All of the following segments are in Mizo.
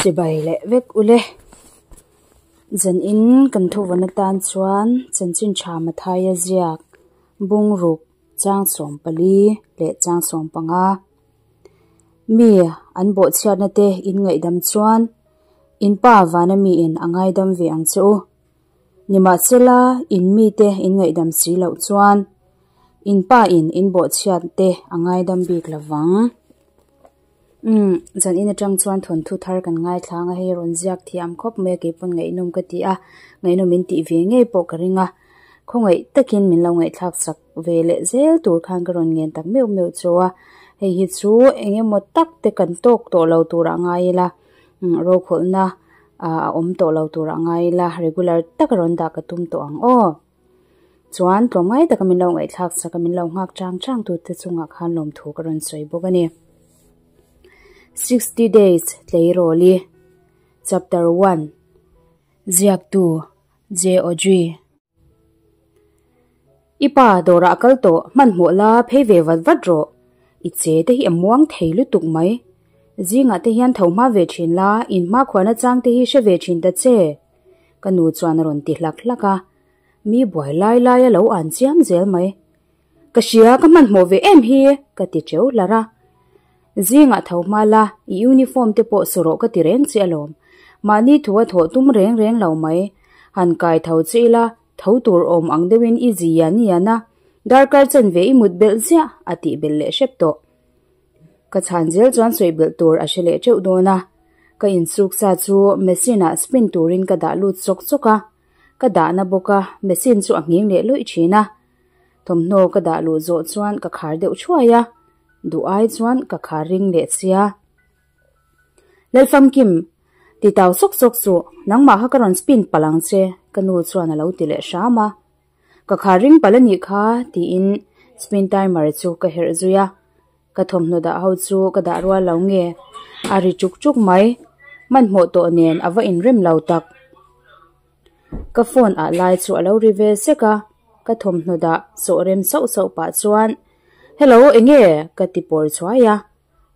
Chibai leh vek ule. Zan in kan thuvawn atan chuan chanchin tha Mathaia ziak bungruk chang 14 leh chang 15. Mi an bawhchhiatna te in ngaihdam chuan in pa vana miin a ngaidam ve ang che u. Nimahsela in mite in ngaihdam si loh chuan in pa in in bawhchhiat te a ngaidam bik lovang. Umm, zan in atang chuan thawnthu thar kan ngaithla anga hei rawn ziak thiam khawp mai a keipawn ngaihnawm ka ti a, ngaihnawm in tih ve ngei pawh ka ring a, khawngaih takin min lo ngaihthlak sak ve leh zel tur khan ka rawn ngen tak meuh meuh chu a, hei hi chu eng emaw tak te kan tawk tawh lo turah ngai ila, umm rokhawlhna a awm tawh lo turah ngai ila regular taka rawn dah ka tum tawh ang aw. Chuan tlawmngai taka min lo ngaihthlak sak a min lo nghak chang chang tute chungah khan lawmthu ka rawn sawi bawk a ni. 60 Days Tleirawli Chapter 1 Ziaktu J. Audrey I pa dawrah a kal tawh hmanhmawh la phei ve vat vat rawh. I che te hi a muang thei lutuk mai. Zingah te hian tho hma ve thin la, in hma khuana chang te hi hre ve thin ta che. Ka nu chuan a rawn ti hlak hlak a, mi buai lai lai a lo an chiam zel mai. Ka hria ka hmanhmawh ve em hi ka ti teuh hlar a. Zingah tho hma la, i uniform te pawh su rawh ka ti reng che alawm. Mahni thu a thawh tum reng reng lo mai. Han kai tho che ila, tho tur awm ang deuhin i zi ian ian a, darkar chanve i mut belh ziah a tih belh leh hrep tawh. Ka chhan zel chuan sawi belh tur a hre leh teuh dawn a, ka insuk sa chu machine ah spin turin ka dah lut chawk chawk a, ka dahna bawk a machine chu a nghing leh luih thin a, thawmhnaw ka dah luh zawh chuan ka khar deuh thuai a, duh ai chuan ka khar ring leh sia. Lalfamkim, ti tau sawk sawk suh, nangmah kha ka rawn spin palh ang che, ka nu chuan a lo ti leh hram a. Ka khar ring palh a nih kha tiin spin timer chu ka herh zui a, ka thawmhnaw dah ho chu ka dah rual lo nge a ri chuk chuk mai, hmanhmawh tawh nen a va inrem lo tak. Ka phone ah lai chu a lo ri ve sek a, ka thawmhnaw dah sawh rem sauh sauh pah chuan Hello enge ka ti pawr chhuai a,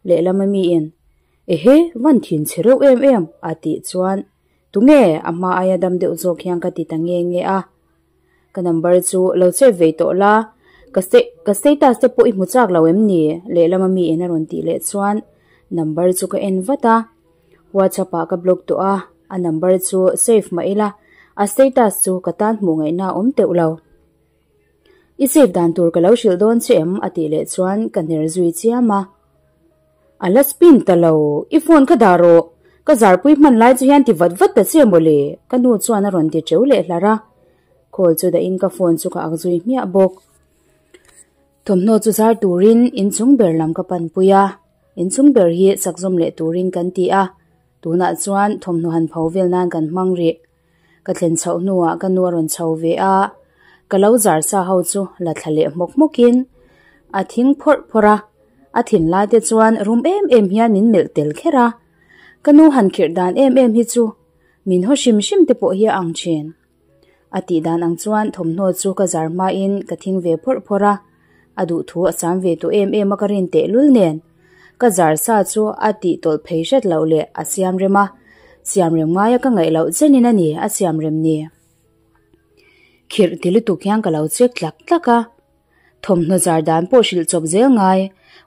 lehlam ami in Ehe van thin chhe reuh em em a tih chuan Tunge a hma aia dam deuh zawk hian ka ti ta nge nge a. Ka number chu lo save ve tawh la, ka ka status te pawh i hmu chak lo em ni? Lehlam ami in a rawn tih leh chuan number chu ka en vat a. WhatsApp ah ka block tawh a, a number chu save mah ila a status chu ka tan hmuh ngaihna a awm teuh lo. I save dan tur ka lo hrilh dawn che em? A tih leh chuan ka hner zui chiam a. A la spin ta lo, i phone kha dah rawh, ka zarpui hman lai chu hian ti vat vat ta che mawle, ka nu chuan a rawn ti teu leh hlar a. Call chu dahin ka phone chu ka ak zui hmiah bawk. Thawmhnaw chu zar turin inchung ber lam ka panpui a, inchung ber hi sakzawm leh turin kan ti a, tunah chuan thawmhnaw han pho vel nan kan hmang rih. Ka thlen chhoh hnuah ka nu a rawn chho ve a, ka lo zar sa ho chu la thla leh hmawk hmawkin a thing phawrh phawrh a, a thin lai te chuan rum em em hian min melh tel kher a, ka nu han khirh dan em em hi chu min haw hrim hrim te pawh hi a ang thin. A tih dan ang chuan thawmhnaw chu ka zar hmain ka thing ve phawrh phawrh a, a duhthu a sam ve tawh em em a ka rin tehlul nen ka zar sa chu a tih tawlh phei hret loh leh a siam rem a, siam rem ngaia ka ngaih loh chenin a ni a siam rem ni. Khirh ti lutuk hian ka lo check tlak tlak a, thawmhnaw zar dan pawh hrilh chawp zel ngai,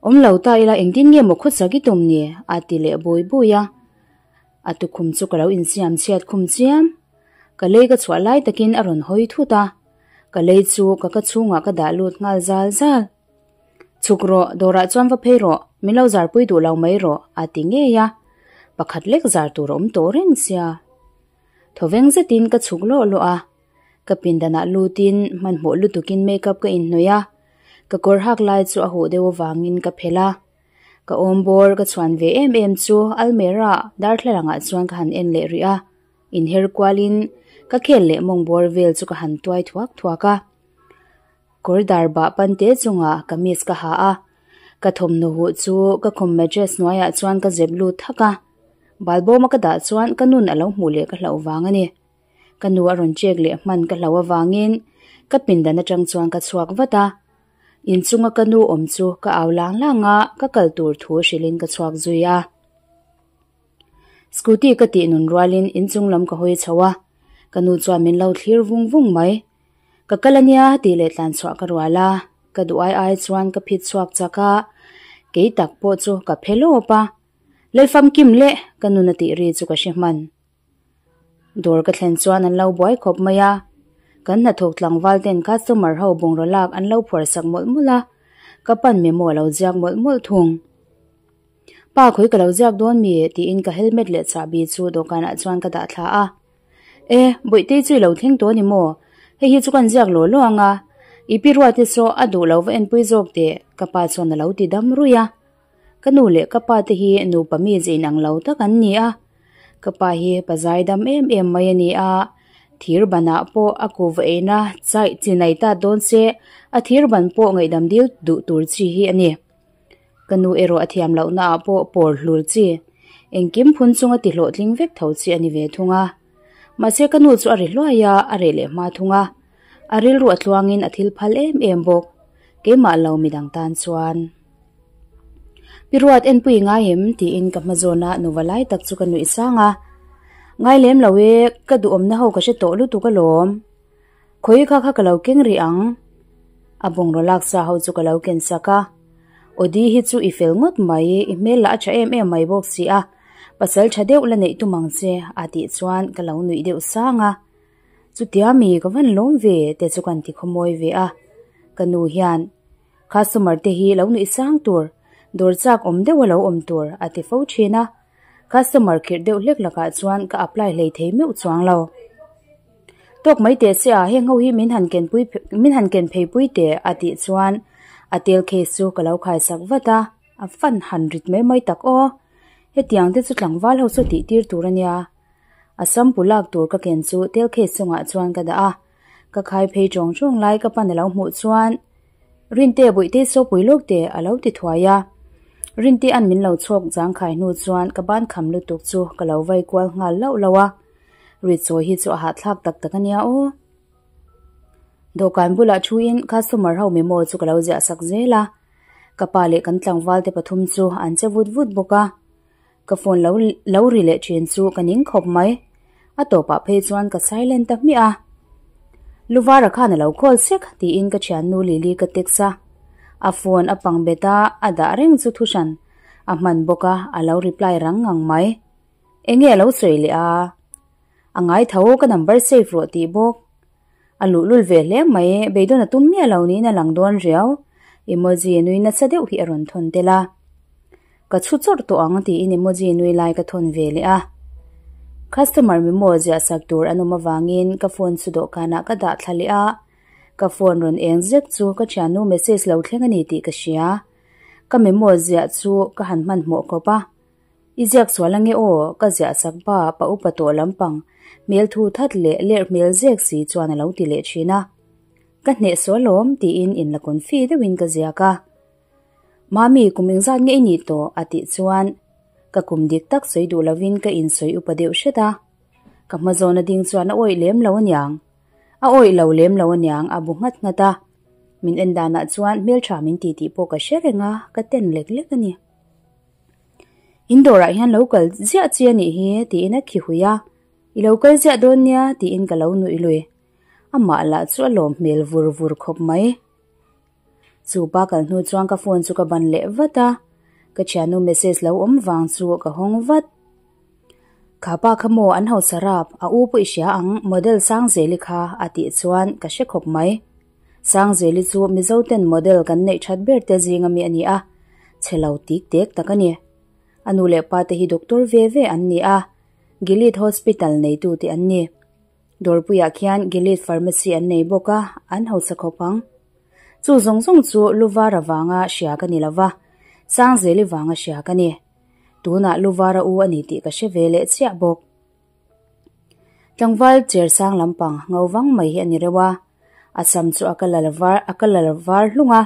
awm lo ta ila engtin nge maw khawsak i tum ni a ti leh bui bui a, a tukhum chu ka lo insiam chhiat khum chiam, ka lei ka chhuah lai takin a rawn hawi thut a, ka lei chu ka ka chhungah ka dah lut nghal zal zal. Chhuk rawh, dawrah chuan va phei rawh, min lo zarpui duh lo mai rawh, a ti ngei a. Pakhat lek zar tur a awm tawh reng sia. Thawveng zetin ka chhuk lawh lawh a, ka pindanah lutin hmanhmawh lutukin makeup ka inhnawih a, ka kawr hak lai chu a huh deuh avangin ka phelh a. Ka awm bawr ka chhuan ve em em chu almera darthlalangah chuan ka han en leh rih a, inher kualin ka khel leh mawng bawr vel chu ka han tuai thuak thuak a. Kawr dar bah pan te chungah kamis ka ha a, ka thawmhnaw huh chu ka khum mattress hnuaiah chuan ka zep lut thak a, balbawma ka dah chuan ka nun a lo hmuh leh ka hlauh vang a ni. Ka nu a rawn check leh hman ka hlauh avangin ka pindan atang chuan ka chhuak vat a, inchunga ka nu awm chu ka au lang lang a, ka kal tur thu hrilhin ka chhuak zui a. Scooty ka tih nun rualin inchung lam ka hawi chho a, ka nu chuan min lo thlir vung vung mai. Ka kal ania tih leh tlan chhuah ka rual a, ka duh ai ai chuan ka phit chhuak chak a, kei tak pawh chu ka phe lawp a. Lalfamkim leh ka nun a tih ri chu ka hre hman. Dawr ka thlen chuan an lo buai khawp mai a, kan hnathawk tlangval ten customer ho bungraw lak an lo phuar sak mawlh mawlh a, ka pan memo a lo ziak mawlh mawlh thung. Pa khawi ka lo ziak dawn mi? tiin ka helmet leh chahbi chu dawhkanah chuan ka dah thla a. E, Bawihtei chu i lo thleng tawh a ni maw? Hei hi chu kan ziak law law ang a, i pi ruate saw a duh lo va enpui zawk teh ka pa chuan a lo ti dam ruih a. Ka nu leh ka pa te hi nupa mi ze inang lo tak an ni a, ka pa hi pa zai dam em em mai a ni a, thir banah pawh a kuva eina chaih chi nei ta dawn se a thir ban pawh ngaihdam dil duh tur chi hi a ni. Ka nu erawh a thiam lohna ah pawh pawr hlur chi, engkim phun chunga ti hlawhtling vek tho chi a ni ve thung a. Mahse ka nu chu a ri hluai a, a reh leh hma thung a, a rilru a tluangin a thil phal em em bawk, keimah lo midang tan chuan. Pi Ruat enpui ngai em? tiin ka hma zawna nuva lai tak chu ka nuih sang a. Ngai lem lo e, ka duhawmna ho ka hre tawh lutuk alawm. Khawi kha kha ka lo keng rih ang. A bungraw laksa ho chu ka lo ken sak a. Aw-di hi chu i fel ngawt mai, i hmel lah a tha em em mai bawk si a, pasal tha deuh la neih tum ang che a tih chuan ka lo nuih deuh sang a. Chutia mi ka van lawm ve te chu kan ti khawmawi ve a. Ka nu hian. Customer te hi lo nuih sang tur, dawr chak awm deuh a lo awm tur a ti fo thin a, customer khirh deuh hlek lakah chuan ka apply hlei thei meuh chuang lo. Tawk mai teh se a, heng ho hi min han ken pui min han ken phei pui teh a tih chuan a tel case chu ka lo khai sak vat a, a fan han rit mai mai tak aw. Hetiang te chu tlangval ho saw tih tir tur a nia. A sampu lak tur ka ken chu tel case chungah chuan ka dah a, Ka khai phei tawng tawng lai ka pan a lo hmuh chuan Rinte Bawihte saw pui lawk teh a lo ti thuai a. Rinte an min lo chhawk zangkhai hnu chuan ka ban kham lutuk chu ka lo vai kual nghal lauh lauh a. Rit chawi hi chu a hahthlak tak tak a nia aw. Dawhkan bulah thuin customer ho memo chu ka lo ziah sak zel a. Ka pa leh kan tlangval te pathum chu an che vut vut bawk a. Ka phone lo lo ri leh thin chu ka ning khawp mai. A tawpah phei chuan ka silent ta hmiah a. Luvara khan a lo call sek tiin ka thiannu Lily ka text a. A phone a pang bet a, a dah reng chu thu hran a hman bawk a, a lo reply rang ngang mai. Enge a lo sawi leh a? A ngai tho ka number save rawh tih bawk. A luhlul ve hle mai, beidawn a tum miah lo niin a lang dawn riau. Emoji nui nasa deuh hi a rawn thawn tel a. Ka chhu chawrh tawh ang tiin emoji nui lai ka thawn ve leh a. Customer memo ziah sak tur an awm avangin ka phone chu dawhkanah ka dah thla leh a. Ka phone rawn eng zek chu ka thiannu message lo thleng a ni tih ka hria. Ka memo ziah chu ka han hmanhmawh khawp a. I ziak sual ange aw, ka ziah sak ba pa upa tawh lampang hmel thu that leh lerh hmel zek si chuan a lo ti leh thin a. Ka hneh sual awm tiin in la confi deuhin ka ziak a. Mami, kum engzat nge i nih tawh? a tih chuan ka kum dik tak sawi duh lovin ka insawi upa deuh hret a. Ka hma zawna ding chuan a awih lem lo aniang. A awih lo lem lo aniang a bu nghat nghat a. Min en danah chuan hmeltha min ti tih pawh ka hre reng a, ka ten lek lek a ni. In dawrah hian lo kal ziah chi a nih hi tiin a khi hui a, I lo kal ziah dawn nia tiin ka lo nuih lui. Amah lah chu a lawm hmel vur vur khawp mai. Chu pa kal hnu chuan ka phone chu ka ban leh vat a, ka thiannu message lo awm vang chu ka hawng vat. Kha pa kha maw an hausa rap, a u pawh i hria ang, model Sangzeli kha a tih chuan ka hre khawp mai. Sangzeli chu Mizo ten model kan neih that ber te zing ami a ni a, chhe lo tik tek tak a ni. A nu leh pa te hi doctor ve ve an ni a, Gilead Hospital neitu te an ni. Dawrpuiah khian Gilead Pharmacy an nei bawk a, an hausa khawp ang. Chu zawng zawng chu Luvara vanga hria ka ni lova, Sangzeli vanga hria ka ni. Tunah Luvara u a ni tih ka hre ve leh chiah bawk. Tlangval cher sang lampang ngo vang mai hi a ni reuh a, a sam chu a colour var a colour var hlung a,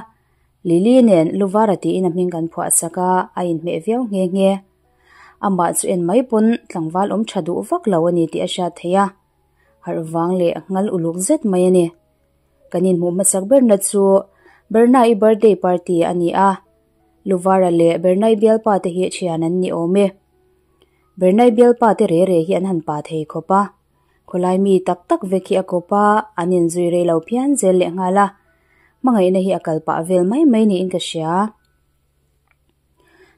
Lily nen Luvara tiin a hming kan phuah sak a, a inhmeh viau nghe nghe. Amah chu en mai pawn tlangval awm tha duh vak lo a ni tih a hriat theih a, harh vang leh ngal uluk zet mai a ni. Kan inhmuh hmasak berna chu Bernai birthday party a ni a, Luvara leh Bernai bialpa te hi thian an ni awm e. Bernai bialpa te re re hi an han pa thei khawp a, khawlai mi tak tak vek hi a kawp a, an inzui rei lo phian zel leh nghal a, hmangaihna hi a kal pah vel mai mai niin ka hria.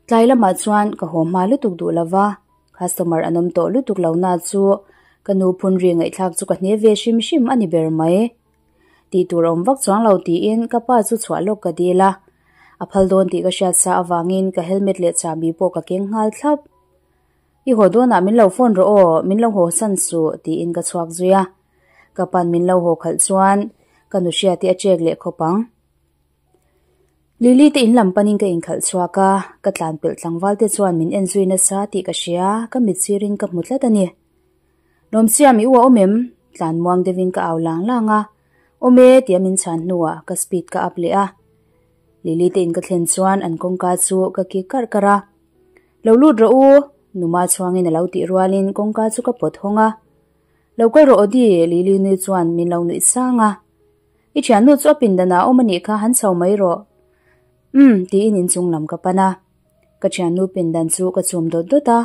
Tlai lamah chuan ka haw hma lutuk duh lova, customer an awm tawh lutuk lo na chu ka nu phun ri ngaihthlak chu ka hne ve hrim hrim a ni ber mai. Tih tur a awm vak chuang lo tiin ka pa chu chhuah lawk ka dil a, a phal dawn tih ka hriat sa avangin ka helmet leh chahbi pawh ka keng nghal thlap. I haw dawnah min lo phone rawh aw, min lo haw san suh tiin ka chhuak zui a. Ka pa'n min lo haw khalh chuan ka nu hriat hi a chek leh khawp ang. Lily te in lam panin ka inkhalh chhuak a, ka tlan pelh tlangval te chuan min en zui nasa tih ka hria, ka mit sirin ka hmu tlat a ni. Lawmsiam i u a awm em? Tlan muang deuhin ka au lang lang a, Awm e tia min chhan hnuah ka speed ka up leh a. Lily te in ka thlen chuan an kawngka chu ka kik karh karh a. Lo lut rawh u, Numa chhuangin a lo tih rualin kawngka chu ka pawt hawng a. Lo kal rawh Odi, Lily nui chuan min lo nuih sang a. I thiannu chu a pindanah a awm a nih kha han chho mai rawh. Umm, tiin inchung lam ka pan a. Ka thiannu pindan chu ka chum dawt dawt a.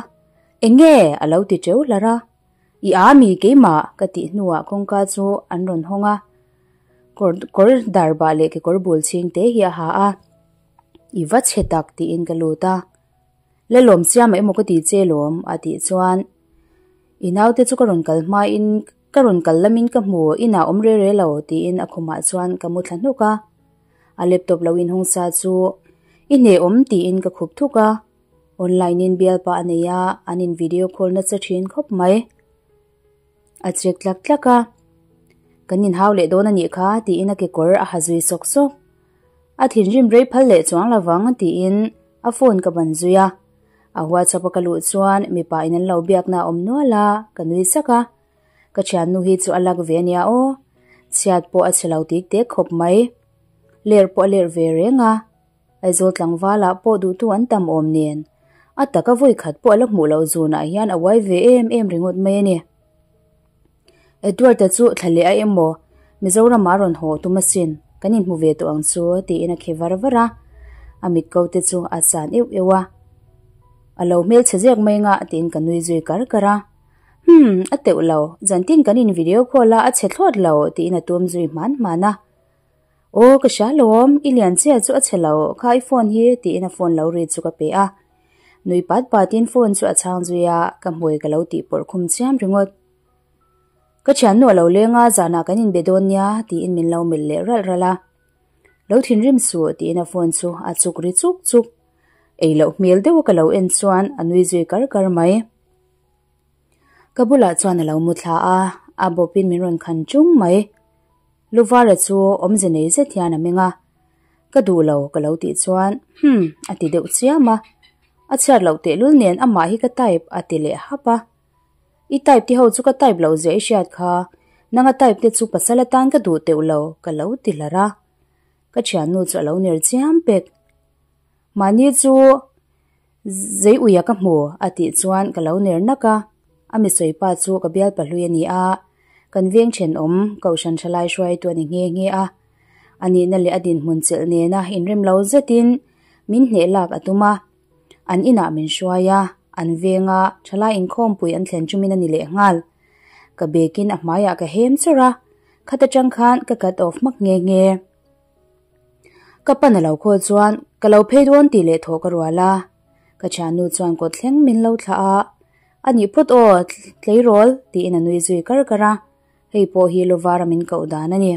Eng nge? a lo ti teuh hlar a. I a mi keimah ka tih hnuah kawngka chu an rawn hawng a. Kawr kawr darbah leh kekawr bul chhing te hi a ha a. I va chhe tak tiin ka lut a. La lawm chiam emaw ka ti che lawm a tih chuan i naute chu ka rawn kal hmain ka rawn kal lamin ka hmu inah awm re re lo tiin a khumah chuan ka mu thla hnuk a. A laptop lo inhung sa chu i hnehawm tiin ka khup thuk a. Online in bialpa a nei a, an in video call nasa thin khawp mai. A chek tlak tlak a, Kan inhau leh dawn a nih kha tiin a kekawr a ha zui sawk sawk. A thinrim rei phal leh chuang lovang tiin a phone ka ban zui a. A WhatsApp a ka luh chuan mipa in an lo biakna a awm nual a, ka nui sak a. Ka thiannu hi chu a lak ve a nia aw. Chhiat pawh a chhe lo tik tek khawp mai. Ler pawh a ler ve reng a. Aizawl tlangvalah pawh duhtu an tam awm nen a taka vawi khat pawh a la hmuh loh zunah hian a uai ve em em ringawt mai a ni. Edward-a chu thla leh a emaw Mizoram-ah a rawn haw tum asin, kan inhmu ve tawh ang chu tiin a khi var var a, a mit ko te chu a san euh euh a. A lo hmelchhe zek mai nga tiin ka nui zui kar kar a. Humm, a teuh lo, zantin kan in video call a, a chhe thlawt lo tiin a tum zui hman hman a. Aw ka hria lawm, i lian chiah chu a chhe lo, kha i phone hi tiin a phone lo ri chu ka pe a. Nui pat patin phone chu a chhang zui a, ka hmui ka lo tih pawrh khum chiam ringawt. Ka thiannu a lo leng a, zanah kan inbe dawn nia tiin min lo melh leh ralh ralh a. Lo thinrim suh tiin a phone chu a chuk ri chuk chuk. Ei loh hmel deuha ka lo en chuan a nui zui kar kar mai. Ka bulah chuan a lo mu thla a, a bawpin min rawn khan chung mai. Luvara chu awmze nei zet hian a meng a, Ka duh lo ka lo tih chuan Hmm a ti deuh chiam a, a chhiat loh tehlul nen amah hi ka type a ti leh hap a. I type te ho chu ka type loh zia i hriat kha, nanga type te chu pasal atan ka duh teuh lo ka lo ti hlar a. Ka thiannu chu a lo ner chiam pek. Mahni chu Zei uia ka hmu a tih chuan ka lo ner nak a, a misawi pa chu ka bial pahlui a ni a, kan veng thenawm Kohhran thalai hruaitu a ni nghe nghe a. A nihna leh a dinhmun chelh nena inrem lo zetin min hneh lak a tum a, an inah min hruai a, an venga thalai inkhawmpui an thlen chumin a ni leh nghal. Ka bekin a hmaiah ka hem chawrh a, khat atang khan ka cut off hmak nghe nghe. Ka pan a lo khawl chuan ka lo phei dawn tih leh thawh ka rual a, ka thiannu chuan kawt thleng min lo thlah a, a nih phawt aw tleirawl tiin a nui zui kar kar a, hei pawh hi Lovara min koh dan a ni.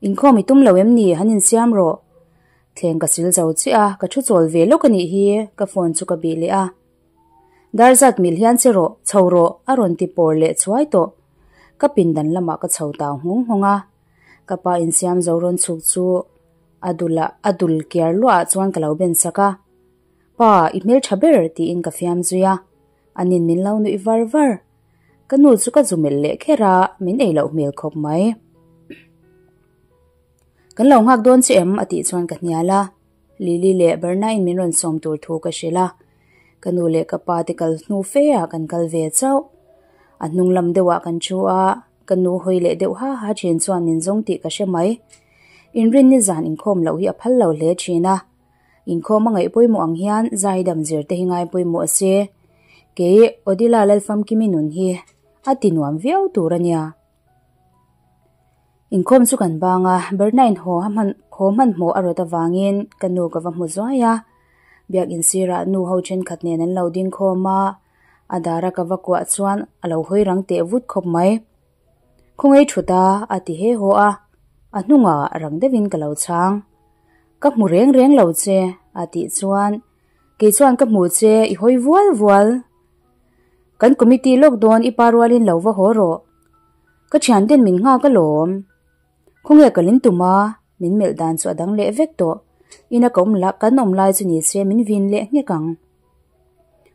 Inkhawm i tum lo em ni han insiam rawh. Thleng ka sil zo chiah a, ka thu chawl ve lawk a nih hi ka phone chu ka bih leh a. Dar zat mil hian che rawh, chho rawh a rawn ti pawr leh chhuai tawh. Ka pindan lamah ka chho tau nghawng nghawng a. Ka pa insiam zo rawn chhuk chu a dul ah a dul kiar luah ah chuan ka lo ben sak a. Pa, i hmel tha ber tiin ka fiam zui a. Anin min lo nuih var var. Ka nu chu ka zu melh leh kher a, min ei loh hmel khawp mai. Kan lo nghak dawn che em? a tih chuan ka hnial a. Lily leh Berna in min rawn sawm tur thu ka hrilh a. Ka nu leh ka pa te kal hnu fe ah kan kal ve chauh. A hnung lam deuh ah kan thu a, ka nu hawi leh deuh ha ha thin chuan min zawng tih ka hre mai. Inrin ni zan inkhawm loh hi a phal lo hle thin a. Inkhawm a ngaih pawimawh ang hian zaidam zir te hi ngai pawimawh se. Kei Odila Lalfamkimi nun hi a ti nuam viau tur a nia. Inkhawm chu kan bang a, Bernain haw hman haw hmanhmawh a rawt avangin ka nu ka va hmu zuai a. Biakin sirah nu ho thenkhat nen an lo ding khawm a, a dara ka va kuah chuan a lo hawi rang teh vut khawp mai. Khawngaih thut a, a ti he haw a, a hnungah rang deuhin ka lo chhang. Ka hmu reng reng lo che, a tih chuan kei chuan ka hmu che i hawi vual vual. Kan committee lawk dawn i pa rualin lo va haw rawh. Ka thianten min nghak alawm. Khawnge ka lin tum a, min melh dan chu a dang leh vek tawh. Ina ka awm la kan awm lai chu ni se min vin leh nghek ang.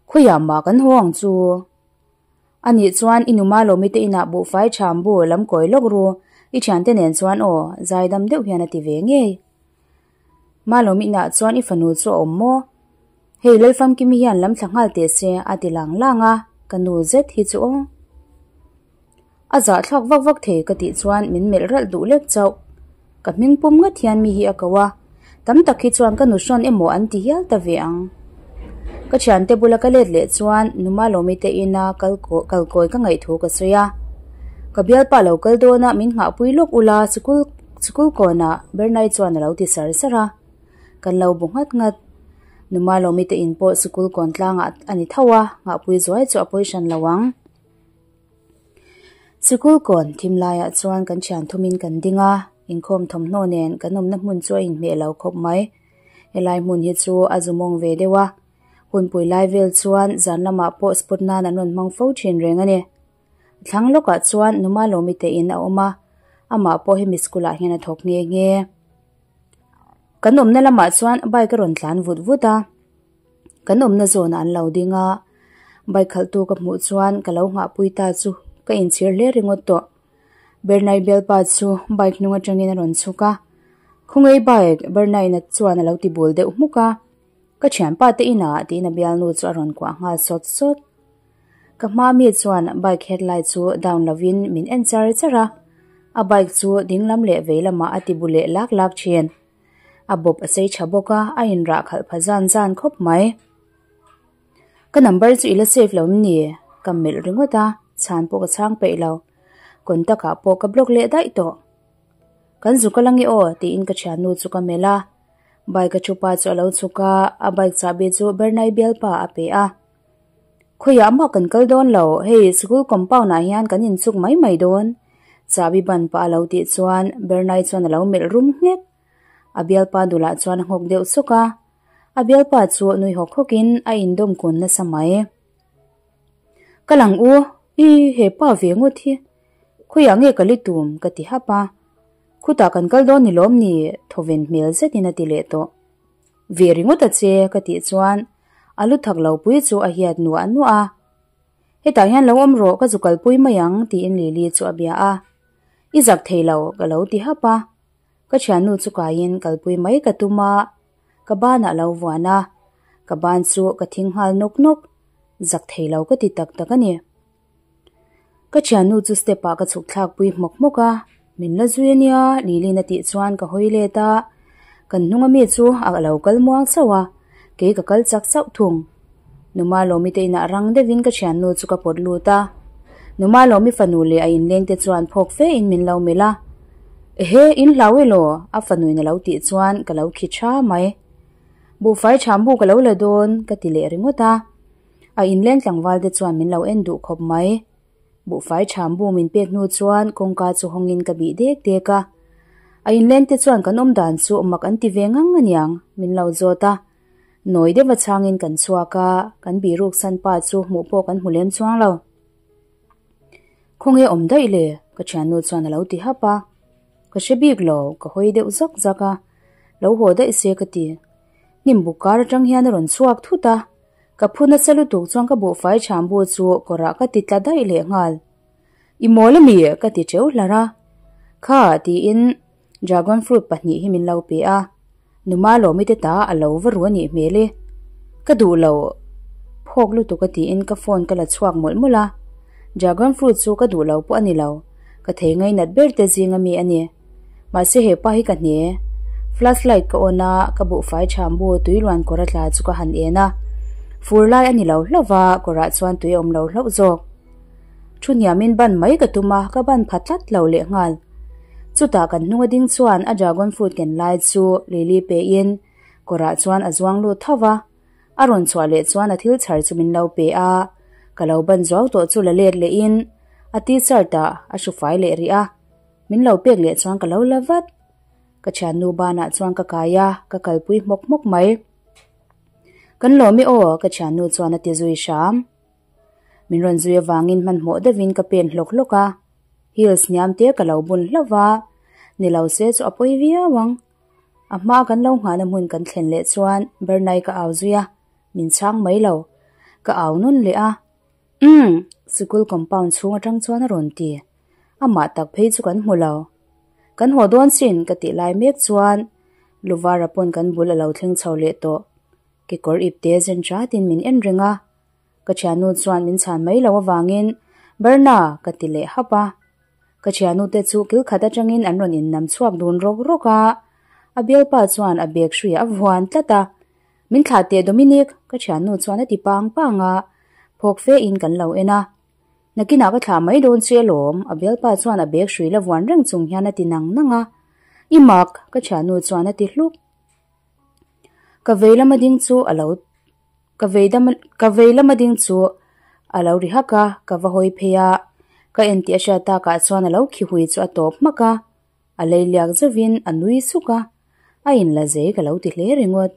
Khawiah mah kan haw ang chu. A nih chuan i numa lawmi te inah buhfai ṭham bu lam kawi lawk ru, i thiante nen chuan aw, zaidam deuh hian a ti ve ngei. Malawm inah chuan i fanu chu a awm maw? Hei Lalfamkimi hian lam thla nghal teh se a ti lang lang a, ka nu zet hi chu aw. A zahthlak vak vak thei ka tih chuan min melh ralh duh lek chauh. Ka hming pum ngat hian mi hi a ko a, tam tak hi chuan ka nu hrawn emaw an ti hial ta ve ang. Ka thiante bula ka let leh chuan nu Malawmi te ina kal kalkawi ka ngaih thu ka sawi a. Ka bialpa lo kal dawn a min nghahpui lawk ula sikul sikul kawnah Bernai chuan a lo ti sar sar a. Kan lo bu nghat nghat. Nu Malawmi te in pawh sikul kawn tlangah a ni tho a, nghahpui zuai chu a pawi hran lo ang. Sikul kawn thim laiah chuan kan thian thumin kan ding a, inkhawm thawmhnaw nen kan awmna hmun chu a inhmeh lo khawp mai. Helai hmun hi chu a zumawng ve deuh a, hunpui lai vel chuan zan lamah pawh spot nan an rawn hmang fo thin reng a ni. A thlang lawkah chuan Numa Lawmi te in a awm a, amah pawh hemi school ah hian a thawk nghe nghe. Kan awmna lamah chuan bike a rawn tlan vut vut a. Kan awmna zawnah an lo ding a, bike khalhtu ka hmuh chuan ka lo nghahpui ta chu ka inchhir hle ringawt tawh. Bernai bialpa chu bike hnung atangin a rawn chhuk a, Khawngei bike Bernaina chuan a lo ti bul deuh hmuk a, Ka thianpa te inah tiin a bialnu chu a rawn kuah nghal sawt sawt. Ka hma mi chuan bike headlight chu down lovin min en char char a, a bike chu dinglam leh vei lamah a ti bu leh lak lak thin. A bawp a sei tha bawk a, a inrah khalh pha zan zan khawp mai. Ka number chu i la save lo em ni? Ka melh ringawt a, chhan pawh ka chhang peih lo. Contact ah pawh ka block leh daih tawh. Kan zuk a lang e aw tiin ka thiannu chu ka melh a. Bike a thupa chu a lo chhuk a, a bike chahbi chu Bernai bialpa a pe a. Khawiah mah kan kal dawn lo, hei school compound ah hian kan inchuk mai mai dawn. Chahbi ban pah a lo tih chuan Bernai chuan a lo melh rum nghek. A bialpa dulah chuan a nghawk deuh sawk a, a bialpa chu nui hawk hawk in a indawm kun nasa mai. Ka lang u, i he pa ve ngawt hi. Khawiah nge ka li tum ka ti hap a. Khutah kan kal dawn ni lawm ni thawven hmel zetin a ti leh tawh. Ve ringawt a che ka tih chuan a lu thak lo pui chu a hiat nuah nuah a. Hetah hian lo awm rawh ka zu kalpui mai ang tiin Lily chu a bia a. I zak thei lo ka lo ti hap a. Ka thiannu chu kaiin kalpui mai ka tum a, ka banah lo vuan a, ka ban chu ka thing nghal nawk nawk, zak thei lo ka ti tak tak a ni. Ka thiannu chu step ah ka chhuk thlak pui hmawk hmawk a, min la zui a nia Lili'n a tih chuan ka hawi let a, kan hnung ami chu a lo kal muang chauh a, kei ka kal chak chauh thung. Numa Lawmi te inah rang deuhin ka thiannu chu ka pawt lut a, Numa Lawmi fanu leh a inleng te chuan phawk fe in min lo melh a, Ehe, in hlau elaw? a fanuin a lo tih chuan ka lo khi tha mai. Buhfai thambu ka lo la dawn ka ti leh ringawt a. A inleng tlangval te chuan min lo en duh khawp mai. Buhfai thambu min pek hnu chuan kawngka chu hawngin ka bih dek dek a. A inleng te chuan kan awm dan chu mak an ti ve ngang aniang min lo zawt a. Nawi deuh a chhangin kan chhuak a, kan bihruk san pa chu hmuh pawh kan hmu lem chuang lo. Khawnge awm daih le? Ka thiannu chuan a lo ti hap a. Ka hre bik lo, ka hawi deuh zak zak a. Lo haw daih se ka ti. Hnim buk kar atang hian a rawn chhuak thut a. Ka phu nasa lutuk chuan ka buhfai chhambu chu kawrah ka ti tla daih leh nghal. I mawl a mi? Ka ti teuh hlar a. Kha tiin dragon fruit pahnih hi min lo pe a. Numa lawmi te ta a lo va ru a nih hmel e. Ka duh lo phawk lutuk a tiin ka phone ka la chhuak mawlh mawlh a. Dragon fruit chu ka duh lo pawh a ni lo. Ka thei ngainat ber te zing a mi a ni. Mahse he pa hi ka hne. Flashlight ka on a, ka buhfai thambu tui luan kawr a tla chu ka han en a. Fur lai a ni lo hlauh va, kawrah chuan tui a awm lo hlauh zawk. Thu hniamin ban mai ka tum a, ka ban pha tlat lo lehnghal. Chutah kan hnunga ding chuan a dragon fruit ken lai chu Lily pein kawrah chuan a zuang lut tho va. A rawn chhuah leh chuan a thil chhar chu min lo pe a, ka lo ban zuau tawh chu la let lehin a t-shirt ah a hru fai leh rih a, min lo pek leh chuan ka lo la vat. Ka thiannu banah chuan ka kai a, ka kalpui hmawk hmawk mai. Kan lawm i aw, ka thiannu chuan a ti zui hram. Min rawn zui avangin hmanhmawh deuhin ka pen hlawk hlawk a, heels hniam te ka lo bun hlauh va, ni lo se chu a pawi viau ang. A hma kan lo nghahna hmun kan thlen leh chuan Bernai ka au zui a, min chhang mai lo. Ka au nawn leh a, Umm! Sikul compound chhung atang chuan a rawn ti. Amah tak phei chu kan hmu lo. Kan haw dawn sin ka tih lai mek chuan Luvara pawn kan bul a lo thleng chho leh tawh. Kekawr ipte zen chatin min en reng a. Ka thiannu chuan min chhan mai lo avangin Berna ka ti leh hap a. Ka thiannute chu kil khat atangin an rawn innam chhuak dun rawk rawk a. A bialpa chuan a bag hruiah a vuan tlat a. Min thlah teh Dominic, ka thiannu chuan a ti pang pang a. Phawk fe in kan lo en a. Nakinah ka thlah mai dawn che alawm, a bialpa chuan a bag hrui la vuan reng chung hian a ti nang nang a. I mak, ka thiannu chuan a ti hluk. Ka vei lama ding chu a lo ka vei dam ka vei lama ding chu a lo ri hak a, ka va hawi phei a, ka en tih a hriat takah chuan a lo khi hui chu a tawp hmak a, a lei liak zeuhin a nui suk a, a inla zei ka lo ti hle ringawt.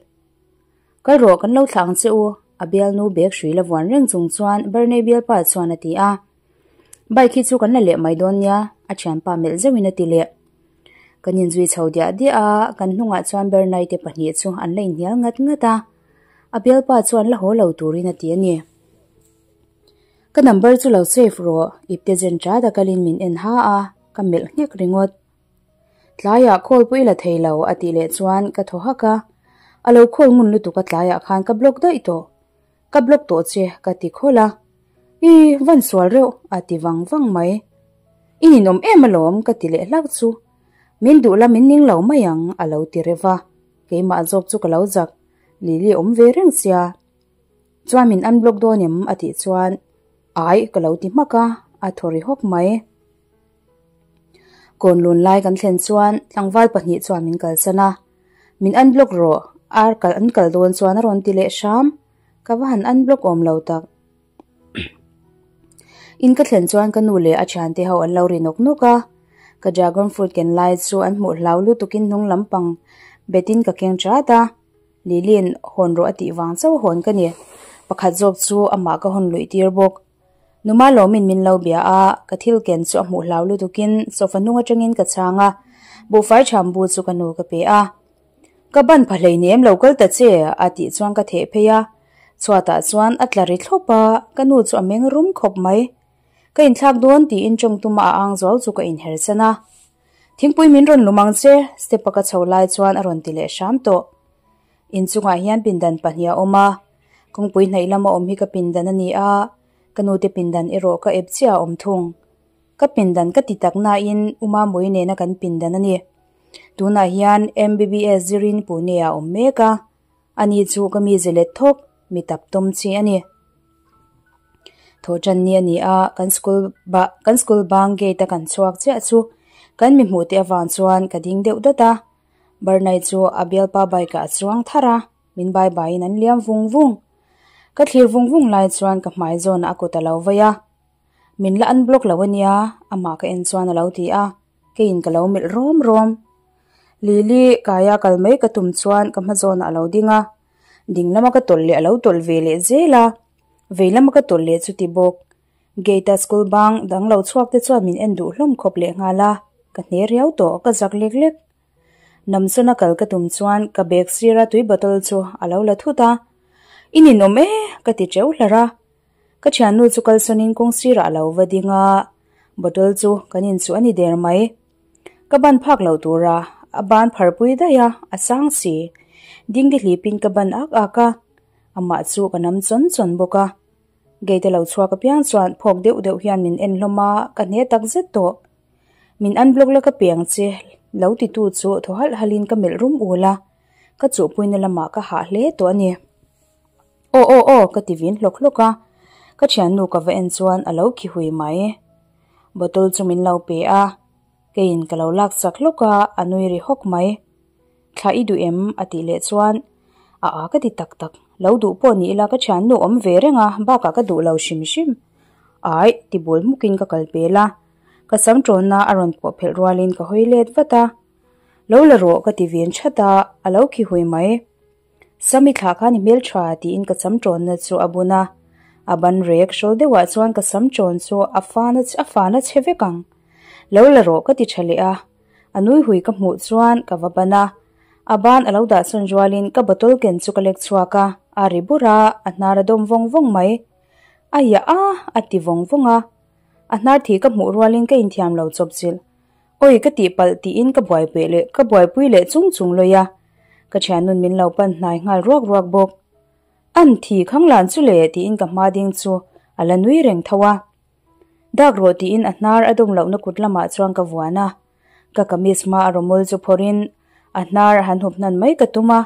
Kal rawh kan lo thlah ang che u, a bialnu bag hrui la vuan reng chung chuan Berney bialpa chuan a ti a. Bike hi chu kan la leh mai dawn nia, a thianpa melh zeuhin a ti leh. Kan inzui chho diah diah a, kan hnungah chuan Bernay te pahnih chu an la inhnial ngat ngat a. A bialpa chuan la haw lo turin a ti a ni. Ka number chu lo save rawh, ipte zen ṭat a kalin min en ha a, ka melh nghek ringawt. Tlaiah call pawh i la thei lo a tih leh chuan ka thaw hak a, a lo call ngun lutuk a tlaiah khan ka block daih tawh. Ka block tawh che ka ti khawlh a, I van sual reuh a ti vang vang mai. I ninawm em alawm ka ti leh hlak chu. Min duh la min ning lo mai ang a lo ti reuh a, keimah zawk chu ka lo zak Lily awm ve reng sia. Chuan min unblock dawn em a tih chuan ai ka lo ti hmak a, a thaw ri hawk mai. Kawn lun lai kan thlen chuan tlangval pahnih chuan min kalsan a, Min unblock rawh, ar kal an kal dawn chuan a rawn ti leh hram, ka va han unblock awm lo tak. In ka thlen chuan ka nu leh a thiante ho an lo ri nawk nawk a, ka dragon fruit ken lai chu an hmuh hlau lutukin hnung lampang betin ka keng chat a, Lili'n hawn rawh a tih vang chauh hawn ka ni, pakhat zawk chu amah ka hawn luih tir bawk. Numa lawmin min lo bia a, ka thil ken chu a hmuh hlau lutukin sofa hnung atangin ka chhang a, buhfai tham bu chu ka nu ka pe a. Ka ban pha hleinem lo kal ta che a tih chuan ka theh phei a, chhuatah chuan a tla ri thlawp a, ka nu chu a meng rum khawp mai. Ka inthlak dawn tiin tawng tuma a ang zuau chu ka inher san a. Thingpui min rawn lum ang che, step a ka chho lai chuan a rawn ti leh hram tawh. Inchungah hian pindan pahnih a awm a, kawngpui hnaih lama awm hi ka pindan a ni a, ka nute pindan erawh ka ep chiah a awm thung. Ka pindan ka ti tak nain U Mamawii nena kan pindan a ni. Tunah hian MBBS zirin Pune ah a awm mek a, ani chu ka mi zelet thawk, mi tap tawm chi a ni. Thawhṭan ni a ni a, kan school ba kan school bang gate a kan chhuak chiah chu kan mi hmuh te avang chuan ka ding deuh dat a. Bernai chu a bialpa bike ah a chuang thar a, min bai baiin an liam vung vung. Ka thlir vung vung lai chuan ka hmai zawnah a kut a lo vei a, Min la unblock lo ania, amah ka en chuan a lo ti a, keiin ka lo melh rawm rawm. Lily, kaia kal mai ka tum chuan ka hma zawnah a lo ding a, ding lama ka tawlh leh a lo tawlh ve leh zel a, vei lama ka tawlh leh chuti bawk. Gate a school bang dang lo chhuak te chuan min en duh hlawm khawp leh nghal a, ka hne riau tawh, ka zak lek lek. Namsawn a kal ka tum chuan ka bag sira tui bottle chu a lo la thut a, I ninawm e! ka ti teuh hlarh a. Ka thiannu chu kalsawnin kawng sirah a lo va ding a, bottle chu kan inchuh a ni der mai. Ka ban phak loh tura a ban pharpui daih a, a sang si. Dingdi hlipin ka ban ak ak a, amah chu ka nam chawn chawn bawk a. Gate a lo chhuak apiang chuan phawk deuh deuh hian min en hlawm a, ka hne tak zet tawh. Min unblock la ka piang che lo titu chu thaw halh halhin ka melh rum ul a, ka chuhpuina lamah ka hah hle tawh a ni. Aw aw aw ka ti vin hlawk hlawk a, ka thiannu ka va en chuan a lo khi hui mai. Bottle chu min lo pe a, keiin ka lo lak chak hlawk a, a nui ri hawk mai. Thla i duh em? a tih leh chuan a a ka ti tak tak, lo duh pawh ni ila ka thiannu awm ve reng a, bakah ka duh lo hrim hrim. Aih, ti bul hmukin ka kal pel a, ka sam tawnna a rawn pawh phelh rualin ka hawi let vat a. Lo la rawh ka ti vin that a, a lo khi hui mai. Sami thlah khan i hmeltha tiin ka sam tawnna chu a bun a, a ban rek hrawl deuhah chuan ka sam tawn chu a fana a fana che vek ang. Lo la rawh ka ti tha leh a, a nui hui ka hmuh chuan ka va ban a, a ban a lo dah sawn rualin ka bottle ken chu ka lek chhuak a, a ri bur a, a hnar a dawm vawng vawng mai. A iah a, a ti vawng vawng a, a hnar thih ka hmuh rualin ka inthiam lo chawp chilh. Awi ka tihpalh tiin ka buaipui leh ka buaipui leh chung chung lawi a, ka thiannun min lo pan hnai nghal ruak ruak bawk. An thi khang lan chu le tiin ka hma ding chu a la nui reng tho a. Dak rawh tiin a hnar a dawm lohna kut lamah chuan ka vuan a, ka kamis hma a rawmawl chu phawrhin a hnar a han hup hnan mai ka tum a,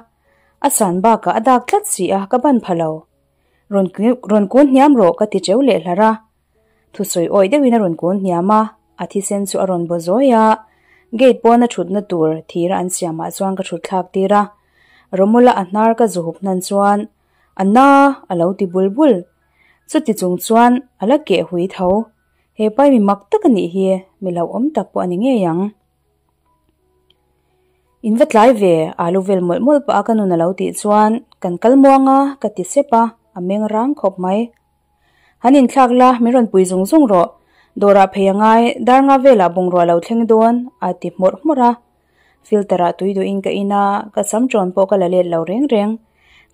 a san bakah a dak tlat si a ka ban pha lo. Rawn rawn kun hniam rawh ka ti cheu leh hlar a. Thusawi awih deuhin a rawn kun hniam a, a thisen chu a rawn baw zawi a, gate pawna thutna tur thira an siamah chuan ka thut thlak tir a, Romula a hnar ka zu hup hnan chuan a na a lo ti bul bul. Chuti chung chuan a la keh hui tho. He pai mi mak tak a nih hi, mi hlauhawm tak pawh a ni ngei ang. In va tlai ve, alu vel mawlh mawlh pah a ka nun a lo tih chuan kan kal muang a, ka ti sep a, a meng rang khawp mai. Han inthlak la, min rawn pui zung zung rawh. Dawrah phei a ngai, dar nga velah bungrua lo thleng dawn, a ti hmawrh hmawrh a. Filter ah tui duhin ka in a, ka sam ṭawn pawh ka la let lo reng reng.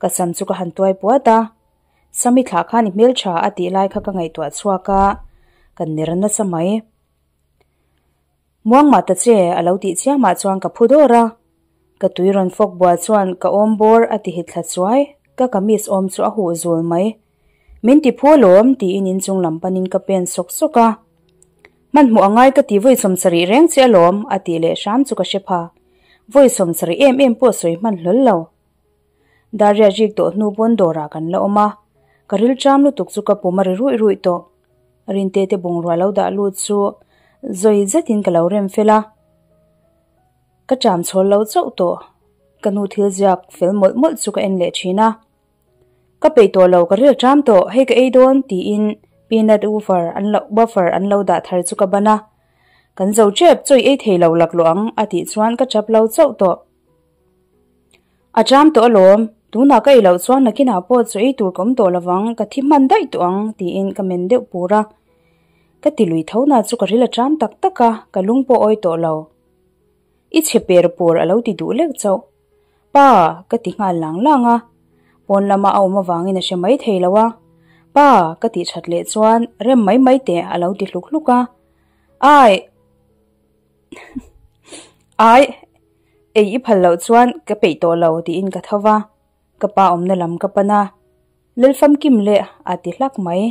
Ka sam chu ka han tuai puat a. Sami thlah khan i hmelṭha a tih lai kha ka ngaihtuah chhuak a, ka ner nasa mai. Muang mah ta che, a lo tih chiamah chuan ka phu dawr a. Ka tui rawn fawk bual chuan ka awm bawr a ti hit thla chuai, ka kamis awm chu a huh zul mai. Min ti phu alawm, tiin inchung lam panin ka pen sawk sawk a. Hmanhmawh a ngai ka ti vawi sawmsarih reng che alawm, a tih leh hram chu ka hre pha. Vawi sawmsarih em em pawh sawi hman hlawl lo. Daria rik tawh hnu pawn dawrah kan la awm a, ka rilṭam lutuk chu ka pum a ri ruih ruih tawh. Rinte te bungrua lo dah lut chu zawi zetin ka lo rem fel a, ka ṭam chhawl lo chauh tawh. Ka nu thil ziak fel mawlh mawlh chu ka en leh ṭhin a, Ka peih tawh lo, ka rilṭam tawh, hei ka ei dawn tiin peanut wafer an lo wafer an lo dah thar chu ka ban a, Kan zo ṭep, chaw i ei thei lo laklawh ang a tih chuan ka ṭap lo chauh tawh. A ṭam tawh alawm, tunah ka ei loh chuan nakinah pawh chaw ei tur ka awm tawh lovang, ka thi hman daih tawh ang tiin ka men deuh pur a. Ka ti lui tho na chu ka ril a ṭam tak tak a, ka lung pawh awi tawh lo. I chhe per pur a lo ti duh lek chauh. Pa! ka ti nghal lang lang a, pawn lama a awm avangin a hre mai thei lo a. Pa! ka tih ṭhat leh chuan rem mai mai teh a lo ti hluk hluk a. Ai! Ai! Ei i phal loh chuan ka peih tawh lo tiin ka tho va, ka pa awmna lam ka pan a, Lalfamkim leh a ti hlak mai.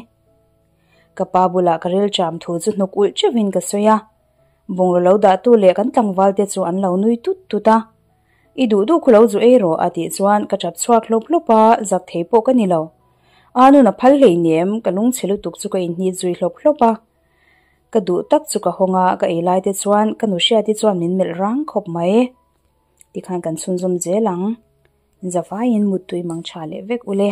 Ka pa bulah ka rilṭam thu chu hnuk ulh ṭeuhin ka sawi a, bungraw lo dahtu leh kan tlangval te chu an lo nui tut tut a. I duh duh khu lo zu ei rawh a tih chuan ka ṭap chhuak hlawp hlawp a, zak thei pawh ka ni lo. A nun a phal hleinem, ka lungchhe lutuk chu ka inhnit zui hlawp hlawp a. Ka duh tak chu ka hawng a, ka ei lai te chuan ka nu hriati chuan min melh rang khawp mai. Tikhan kan chhunzawm zel ang. Zavaiin muttui mang tha leh vek ule.